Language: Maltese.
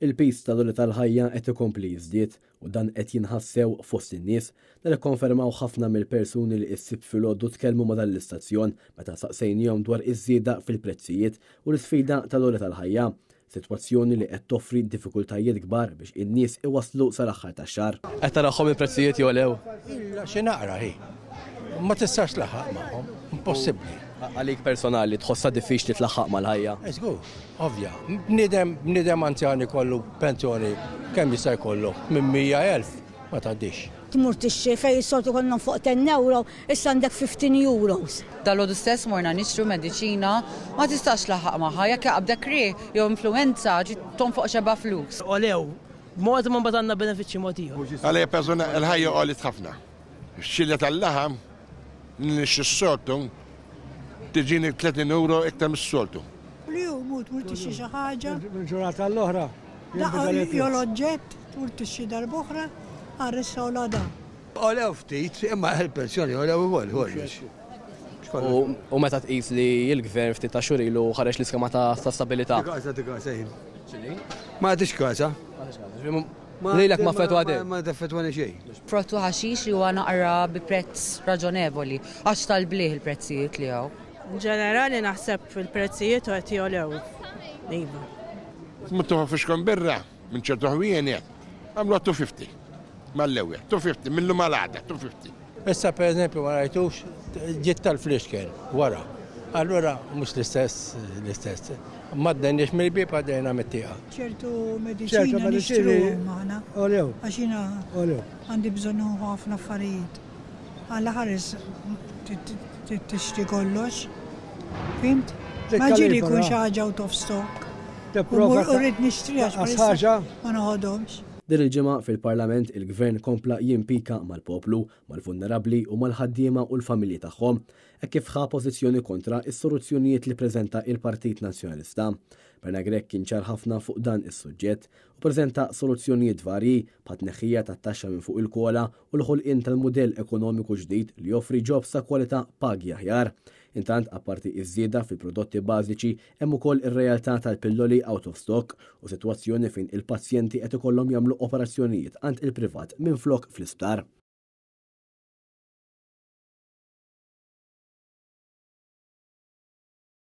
Il-piż tal-għoli tal-ħajja qed ikompli jiżdied u dan qed jinħass sew fost in-nies. Dan ikkonfermaw ħafna mill-persuni li s-Sibt filgħodu tkellmu ma' dan l-istazzjon meta saqsejniehom dwar iż-żieda fil-prezzijiet u l-isfida tal-għoli tal-ħajja. Sitwazzjoni li qed toffri diffikultajiet kbar biex in-nies iwasslu sal-aħħar tax-xahar. Qed tarahom il-prezzijiet jogħlew? Illa xi naqra hi. Ma tistax tlaħħaq magħhom, impossibbli. Għalik personali tħossha diffiċli tlaħħaq mal-ħajja? Żgur. Ovvja, bniedem bniedem anzjan ikollu pensjoni kemm jista' jkollu minn 100,000 ma tgħaddix. Tmur tixtri fejn is-soltu konna nonfoq 10 euro, issa għandek 15 euros. Dalgħodu stess morna nixtru mediċina, ma tistax tlaħħaq magħha, jekk jaqbdek riħ jew influwenza trid tonfoq xebgħa flus. Għolew b'mod imma mbagħad għandna benefiċċji mod ieħor. Għalija persuna l-ħajja għoliet ħafna. Xilja tal-laħam li nixtri s-soltu tiġini 30 euro iktar mis-soltu. Kuljum hu tmur tixtri xi ħaġa. Minn ġurnata għall-oħra. Daqqa jol oġġett, tmur tixtri darb'oħra, agħar issa u l-għada. Għolew ftit, imma il-pensjoni għolew ukoll, kollox. U meta tqis li l-Gvern ftit ta' xhur ilu ħareġ l-iskema ta' stabilità. Kasa, kasa, jien. Ma għadix kasa. Lilek ma affettwa xejn. Ma taffettwani xejn. Frott u ħaxix li huwa naqra bi prezz raġonevoli, għax tal-blieh il-prezzijiet li hawn. Ġenerali naħseb fil-prezzijiet u qed jogħlew. Iva. Tmur tieħu fixkun birra minn ċertu ħwienet, għamluha 250 mal-ewwel, 250 mil-lum għal għada, 250. Issa per eżempju ma rajtux ġiet tal-fliexken wara. Allura mhux l-istess l-istess. Ma għaddejniex mill-bieb għaddejna mit-tieqa. ċertu mediċina nixtruhom aħna. Għax jiena għandi bżonn nieħu ħafna affarijiet. Alla ħares tixtri kollox. Fhimt? Ma ġieli jkun xi ħaġa out of stock. U rrid nixtri għax ma noħodhomx. Din il-ġimgħa fil-Parlament il-Gvern kompla jimpika mal-poplu, mal-vulnerabbli u mal-ħaddiema u l-familji tagħhom, hekk kif ħa pożizzjoni kontra s-soluzzjonijiet li preżenta il-Partit Nazzjonalista. Bernard Grech kien ċar ħafna fuq dan is-suġġett u preżenta soluzzjonijiet varji bħat-tneħħija tat-taxxa minn fuq il-kola u l-ħolqien tal-mudell ekonomiku ġdid li joffri jobs ta' kwalità pagi aħjar. Intant, apparti iż-żieda fil-prodotti bażiċi, hemm ukoll ir-realtà tal-pilloli out of stock u sitwazzjoni fejn il-pazjenti qed ikollhom jagħmlu operazzjonijiet għand il-privat minflok fl-isptar.